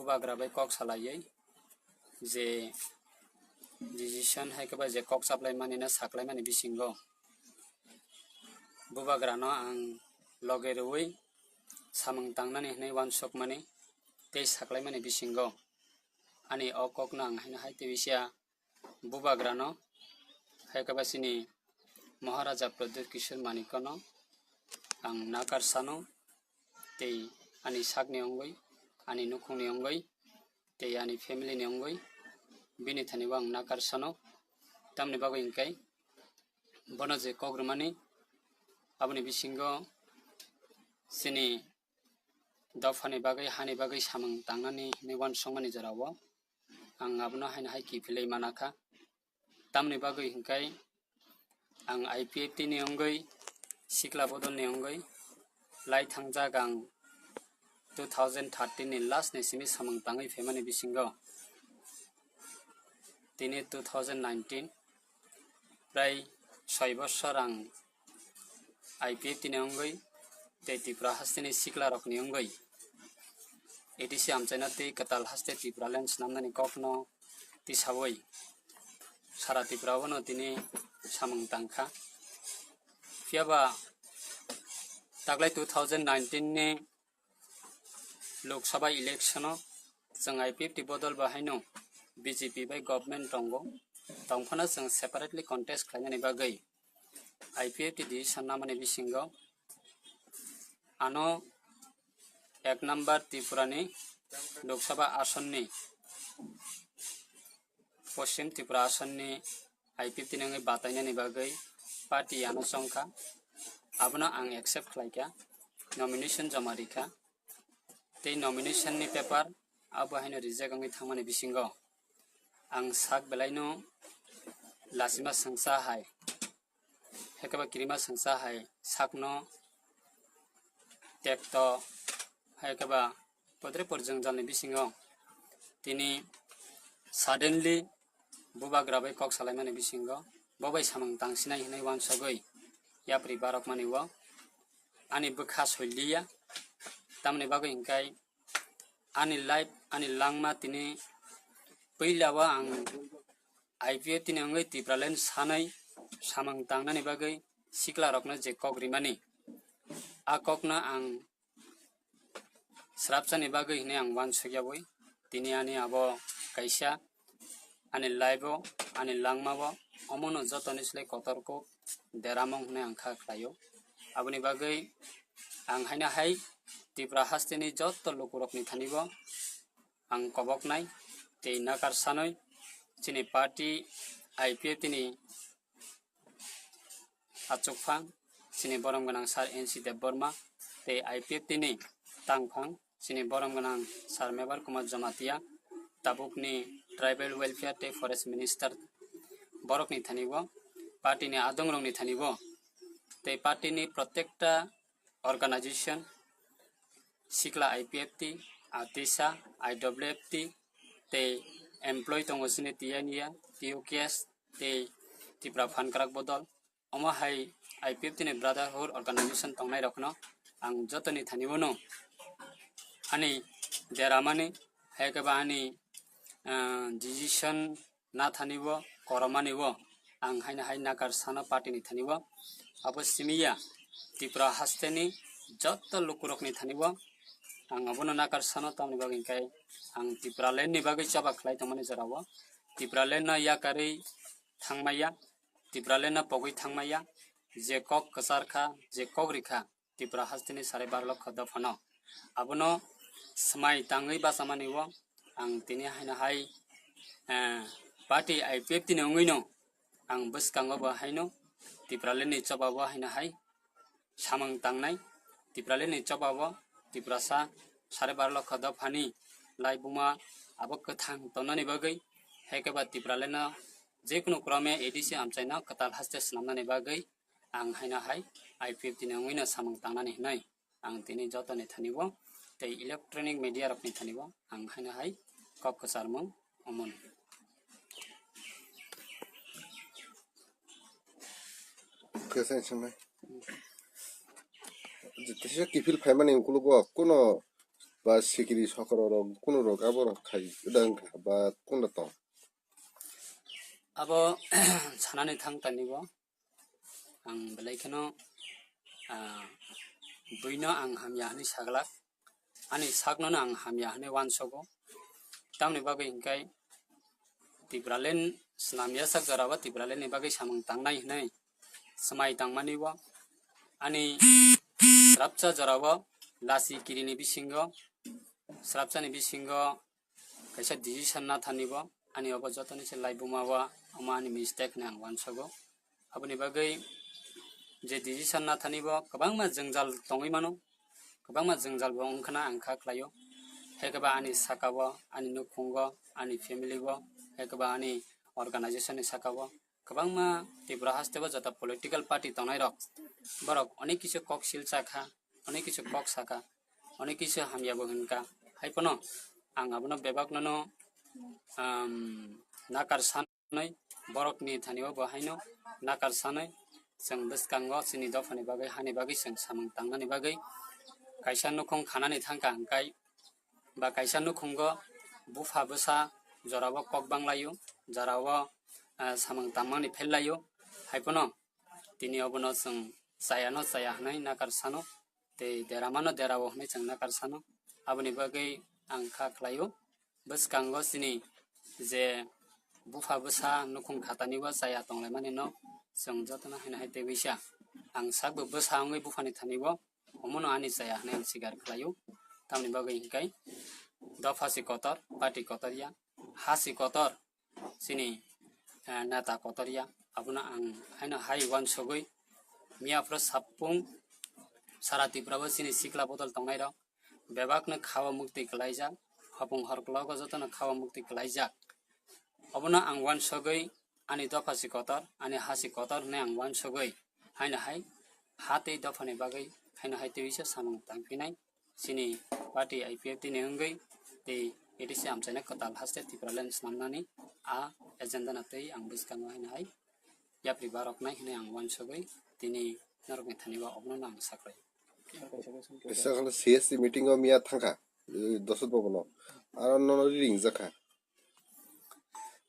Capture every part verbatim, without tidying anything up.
Bubagra bai kok salaiwi je decision hai khe ba je kok chaplaimani no saklaimani bisingo bubagrano ang loge rwui samung tangnani hwnwi uansukmani tei saklaimani bisingo ani o kokno ang haino hai tei bisiya bubagrano hai khe ba chini Maharaja Pradyut Kishore Manikno ang nakar sano tei ani sakni wngwi, ani nukhungni wngwi tei ani family ni wngwi bini thani bo ang nakar sano. Tamni bagwi hwnkhe bono je kok rwmani aboni bisingo chini dophani bagwi, hani bagwi samung tangnani hinwi uansukmani jorao ang abono haino hai kiphilwi manakha. Tamni bagwi hwnkhe ang I P F T ni wngwi, sikla bodol ni wngwi lai thangjak ang two thousand thirteen ni last ni simi samung tangwi phaimani bisingo tini two thousand nineteen prai soi bosor ang I P F T ni wngwi tei Tripura hasteni sikla rokni wngwi A D C amchaina tei kwtal haste Tipraland swnamnani kokno tisawi sara Tripura o no tini samung tangkha. Phiyaba taklai two thousand nineteen ni Lok Sabha election o chwng I P F T bodol bo haino B J P bai government tongo, tongphano chwng separately contest khlainani bagwi I P F T decision namani bisingo ano ek number Tripura ni Lok Sabha asonni Poschim Tripura asonni I P F T ni wngwi batainani bagwi party ano chongkha, abono ang accept khlaikha, nomination joma rikha, tei nomination ni paper abo haino reject wngwi thangmani bisingo ang sak belaino lachima swngsa hai, hai khe ba kirima swngsa hai sakno tekto hai khe ba podre por jwngjalni bisingo tini suddenly bubagra bai kok salaimani bisingo bo bai samung tangsinai hinwi uansugwi yapri barokmani o ani bwkha soiliya. Tamni bagwi hwnkhe ani life, ani langma tini puila o ang I P F T ni wngwi Tipraland sanwi samung tangnani bagwi sikla rokno je kok rimani, a kokno ang srapsani bagwi hwnwi ang uansukyawi tini ani abo kaisa ani life o, ani langma o omono jotoni slai kotor kuk deramung hwnwi ang kha khlaio. Aboni bagwi ang haino hai Tripura hasteni joto lukurokni thani bo ang koboknai tei nakar sanwi chini party I P F T ni achukphang chini borom gwnang Sir N C Debbarma tei I P F T ni tangphang chini borom gwnang Sir Mebar Kumar Jamatia, tabukni Tribal Welfare tei Forest Minister, borokni thani o, party ni adongrokni thani o tei party ni protekta organization, sikla I P F T, ADISA, I W F T, tei employee tongo chini T N E A, T U K S, tei Tipra Phan Kwrak Bodol. Omo hai I P F T ni brotherhood organization tongnai rokno ang jotoni thani o no ani deramani, hai khe ba ani, ah, decision na thani o, koromani o ang haino hai nakar sano party ni thani o. Abo simi ya Tripura hasteni joto lukurokni thani o ang abono nakar sano, tamni bagwi hwnkhe ang Tipraland ni bagwi choba khlai tongmani jora o Tipraland no yakarwi thangmaya, Tipraland no pogwi thangmaya, je kok kwchar kha, je kok rikha, Tripura hasteni sare bar lokho dophano. Abono swmai tangwi bachamani o ang tini haino hai, eh, party I P F T ni wngwino ang bwskango bo haino Tipraland ni choba o haino hai samung tangnai. Tipraland ni choba o Tiprasa sare bar lokho dophani laibuma abo kwthang tongnani bagwi, hai khe ba Tipraland no jekunu krome A D C amchaino kwtal haste swnamnani bagwi ang haino hai I P F T ni wngwino samung tangnani hinwi ang tini jotoni thani o tei electronic media rokni thani o ang haino hai kok kwcharmung omono. Kesa sanai. Tisa kiphil phaimani ukulugo kuno ba sikiri sokro rok kunu rok abo rok khai wngkha ba kunu tong? Abo sanani thang tani bo ang belai kheno, ah, buino ang hamya hwnwi saglak, ani sakno no ang hamya hwnwi uansogo. Tamni bagwi hinkhe Tipraland swnam yasak jorao Tipraland ni bagwi samung tangnai hwnwi swmai tangmani bo ani srapsa jorao lasi kirini bisingo, srapsani bisingo kaisa decision nathani bo ani obo jotoni se laibuma o omo ani mistake hwnwi ang uansogo. Aboni bagwi je decision nathani bo kwbangma jwngjal tongwi mano, kwbangma jwngjal bo wngkhana ang kha khlaio. Haikhe ba ani saka o, ani nukhungo, ani family o, haikhe ba ani organization ni saka o kwbangma Tripura haste o joto political party tongnai rok, borok onek kisu kok sil chakha, onek kisu kok saka, onek kisu hamya bo hwnka. Haiphano ang abono bebak nono, um, nakar san borokni thani o bo haino nakar sanwi chwng bwskango chini dophani bagwi, hani bagwi chwng samung tangnani bagwi kaisa nukhung khanani thangkha hwnkhe ba kaisa nukhungo bupha bwsa jorao kok banglaio, jorao, ah, samung tangmani phellaio. Haiphano tini obono chwng chayano chaya hwnwi nakar sano, tei deramano derao hwnwi chwng nakar sano. Aboni bagwi ang kha khlaio. Bwskango chini je bupha bwsa nukhung khatani o chaya tonglaimani no chwng jotono haino hai tei uisa ang sakbo bwsa wngwi buphani thani o omono ani chaya hwnwi ang sikar khlaio. Tamni bagwi hinkhe dopha si kotor, party kotor ya, ha si kotor, chini, eh, neta kotor ya, abono ang haino hai uansugwi miyaphro sapung sara Tripura o chini sikla bodol tongnairok bebakno kha-o muktwi kwlaijak, hopung horklogo jotono kha-o muktwi kwlaijak. Obono ang uansugwi ani dopha si kotor, ani ha si kotor hwnwi ang uansugwi haino hai ha tei dophani bagwi haino hai twiwi se samung tangphinai chini party I P F T ni wngwi tei A D C amchaina kwtal haste Tipraland snamnani a agenda no twi ang bwskango haino hai yapri baroknai hwnwi ang uansugwi tini norokni thani o obono ang saklai. Kaisa kheno C S C meeting o miya thangkha, eh, Dosot Bhavan o. Aro nono ri ringjakha.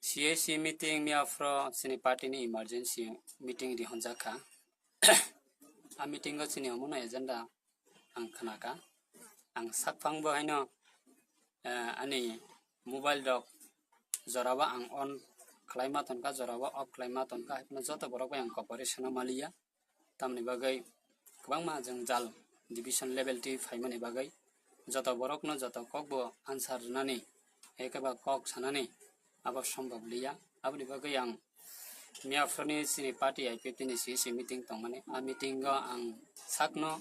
C S C meeting miya phro chini party ni emergency meeting rihonjakha. A meeting o chini omono agenda ang khnakha. Ang sakphang bo haino, eh, ani mobile rok jorao ang on khlaima tonkha, jorao off khlaima tonkha, haikhe joto borok bai ang cooperation o maliya. Tamni bagwi kwbangma jwngjal division level twi phaimani bagwi joto borokno joto kokbo answer rwnani, ekeba kok sanani abo sombhob liya. Aboni bagwi ang miyaphorni chini party I P F T ni C C meeting tongmani, a meeting o ang sakno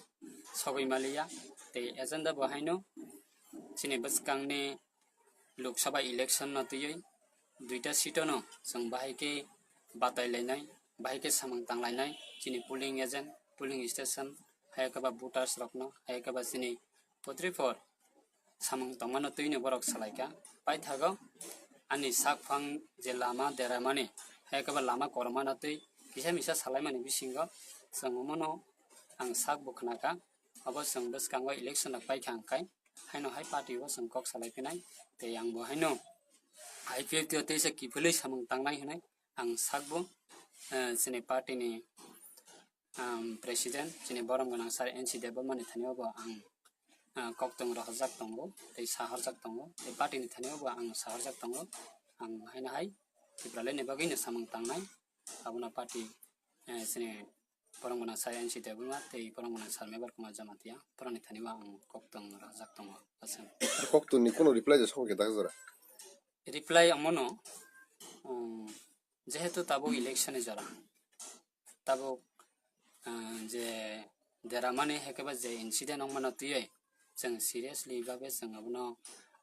sogwi maliya, tei agenda bo haino chini bwskangni Lok Sabha election no twiwi duita seat o no chwng bahai khe batai lainai, bahai khe samung tang lainai chini polling agent, polling station, hai khe ba voters rok no, hai khe ba chini potripor samung tongmano twi no borok salai kha. Paithago ani sakphang je lama deramani, hai khe ba lama kormano twi kisa misa salaimani bisingo chwng omono ang sak bo khna kha. Abo chwng bwskango election rok pai kha hwnkhe, haino hai party o chwng kok salai phinai, tei ang bo haino I P F T o teisa kiphilwi samung tangnai hwnwi ang sakbo, eh, chini party ni, um, president, chini borom gwnang sir N C Debbarma ni thani o bo ang, ah, koktwng rohorjak tongo, tei saharjak tongo, tei party ni thani o bo ang saharjak tongo, ang haino hai Tipraland ni bagwi no samung tangnai, abono party, eh, chini borom gwnang sir N C Debbarma tei borom gwnang sir Mebar Kumar Jamatia, borokni thani o ang koktwng rohorjak tongo, aswk. Koktwng ni kunu reply ja sokya da jora? Reply omono, um, jehetu tabuk election ni jora, tabuk, uh, je deramani hai khe ba je incident wngmano twiwi chwng seriously babe chwng abono,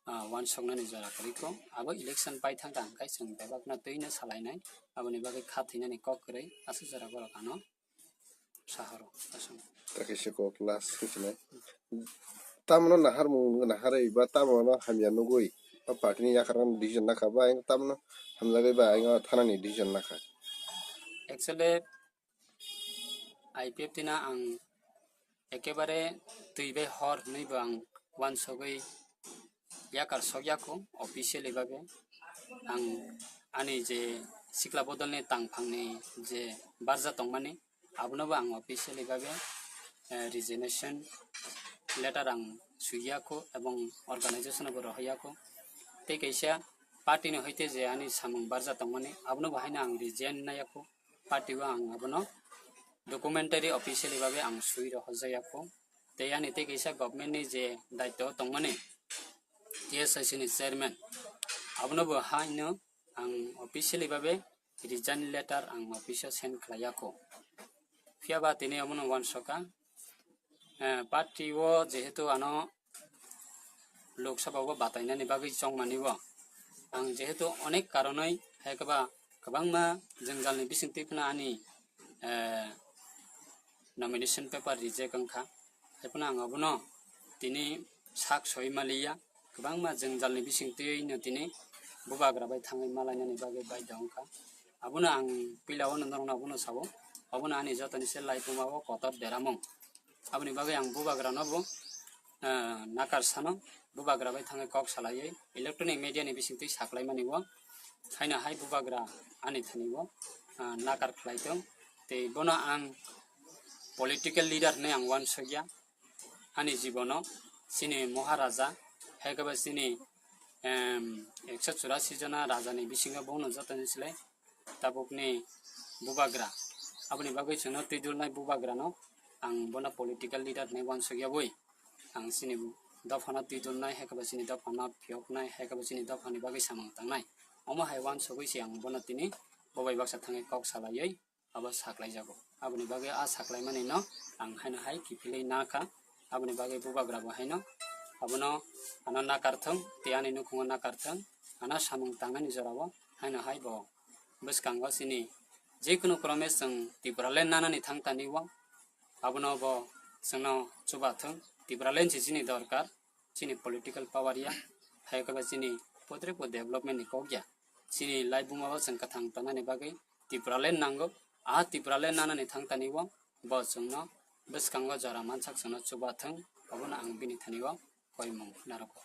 uh, uansuknani jora kwrwi kho. Abo election pai thang kha hwnkhe chwng bebakno twino salainai, aboni bagwi kha thwinani kok kwrwi aswk jora borok ano sahoro aswk. Takhe se kok last khe sinai. Tamno naharmung naharwi ba tamno hamya nugwi ba party ni yakarno decision nakha ba ang tamno hamjagwi ba ang thanani decision nakha. Actually, I P F T no ang ekebare twi bai hor hwnwi bo ang uansugwi yakar sokya kho officially babe. Ang ani je sikla bodolni tangphangni je barja tongmani, abonobo ang officially babe, eh, resignation letter ang suiya kho ebong organization-o bo rohoya kho. Tei kaisa party-ni hoite je ani samung barja tongmani, abonobo haino ang resign naiya kho. Party-o ang abono documentary officially babe ang sui rohorjaya kho. Tei ani tei kaisa government-ni je daityo tongmani, T S I C-ni chairman, abonobo haino ang officially babe resign letter ang office-o send khlaiya kho. Phiya ba tini omono uansukha, eh, party-o jehetu ano Lok Sabha-o batainani bagwi chongmani-o ang jehetu onek karonoi hai khe ba kwbangma jwngjalni bisingtwi phano ani, eh, nomination paper reject wngkha. Hai phano ang abono tini sak soi maliya. Kwbangma jwngjalni bisingtwino tini bubagra bai thangwi malainani bagwi baidha wngkha. Abono ang puila-o norokno abono sao, obono ani jotoni se life-o kotor deramung. Aboni bagwi ang bubagrano bo, eh, nakar sano, bubagra bai thangwi kok salaiwi electronic media-ni bisingtwi saklaimani-o, haino hai bubagra ani thani-o, ah, nakar khlai tong. Tei bono ang political leader hinwi ang uansukya. Ani jibono chini Maharaja, hai khe ba chini, em, ekso churasi jona rajani bisingo bono jotoni slai tabukni bubagra. Aboni bagwi chwngno twi dulnai bubagrano ang bono political leader hinwi uansukya bui. Ang chini dophano twi dulnai, hai khe ba chini dophano phiyoknai, hai khe ba chini dophani bagwi samung tangnai. Omo hai uansugwi se ang bono tini bo bai baksa thangwi kok salaiwi abo saklaijago. Aboni bagwi a saklaimanino ang haino hai kiphilwi nakha. Aboni bagwi bubagrabo haino abono ano nakarthwng, tei ani nukhungo nakarthwng, ano samung tangnani jorao haino hai bo bwskango chini jekunu krome chwng Tipraland nanani thangtani-o, abono bo chwngno chubathwng. Tipraland se chini dorkar, chini political power ya, hai khe ba chini potrebo development ni kok ya. Chini life buma o chwng kwthang tongnani bagwi Tipraland nango. A Tipraland nanani thangtani-o bo chwngno bwskango jora mansak chwngno chubathwng, obono ang bini thani-o koimung narwkgo.